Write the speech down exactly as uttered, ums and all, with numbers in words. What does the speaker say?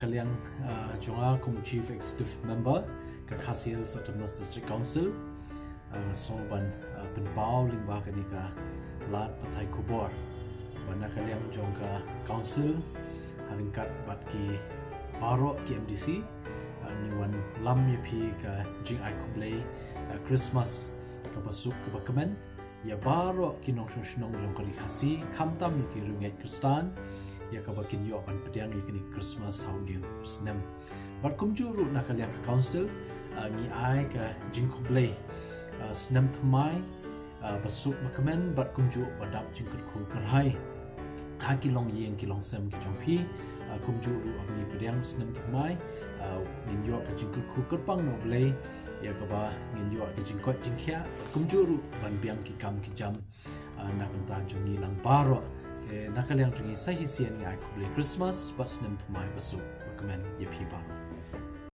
Ka liang, ah, jong nga kum Chief Executive Member ka Khasi Hills Autonomous District Council, ah, nga sngew ban, ah, pynpaw lyngba kane ka lad pathai khubor ba na ka liang jong ka Council, ha ryngkat bad ki baroh ki M D C, ah, ngi wan lam ïa phi ka jingai khublei, ah, Christmas kaba suk kaba kmen ïa baroh ki nongshong shnong jong ka ri Khasi, khamtam ïa ki riewngeit Khristan, ïa kaba kin ïoh ban pdiang ïa kane Christmas ha une u snem. Bad kumjuh ruh na ka liang ka Council, ah, ngi ai ka jingkhublei, ah, snem thymmai, ah, ba suk ba kmen, bad kumjuh ba dap jingkyrkhu kyrhai ha ki longïing ki longsem ki jong phi, ah, kumjuh ruh haba ngi pdiang snem thymmai, ah, ngin ïoh ka jingkyrkhu kyrpang na U Blei, ïa kaba ngin ïoh ka jingkoit jingkhiah, kumjuh ruh ban biang ki kam ki jam, ah, na bynta jong ngi lang baroh. Te na ka liang jong ngi sa shisien ngi ai khublei Christmas bad snem thymmai ba suk ba kmen ïa phi baroh.